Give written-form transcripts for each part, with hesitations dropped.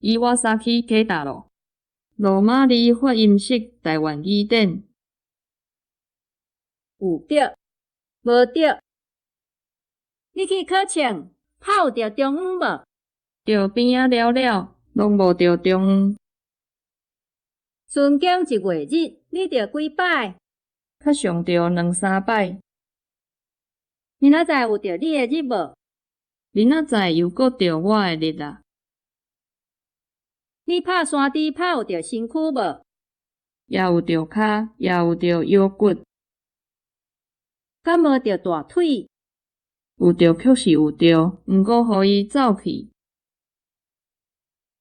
伊瓦薩基啟大咯。羅馬字發音式台灣語典。有著，無著。你去考試，拍有著中央無？著邊仔了了，攏無著中央。春耕一月日，你著幾擺？較常著兩三擺。明仔載有著你的日無？明仔載又閣著我的日矣。你拍山豬拍有著身軀無？也有著跤，也有著腰骨。敢無著大腿？有著確是有著，毋過予伊走去。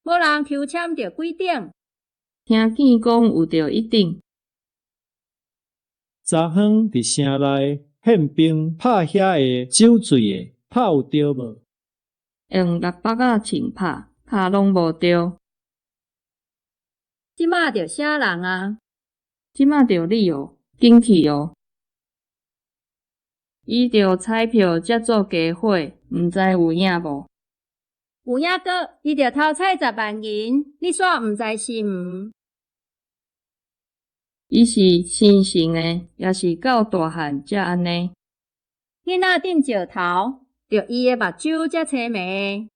某人抽籤著幾等？聽見講有著一等。昨昏佇城內憲兵拍遐个酒醉的，拍有著無？用六腹仔銃拍，拍攏無著。這馬著啥人啊？這馬著你哦，緊去哦。伊著彩票才做家伙，毋知有影無？有影閣，伊著偷採10萬銀，你煞毋知是毋？伊是生成的，抑是到大漢才按呢？囡仔鎮石頭，著伊的目睭才青盲。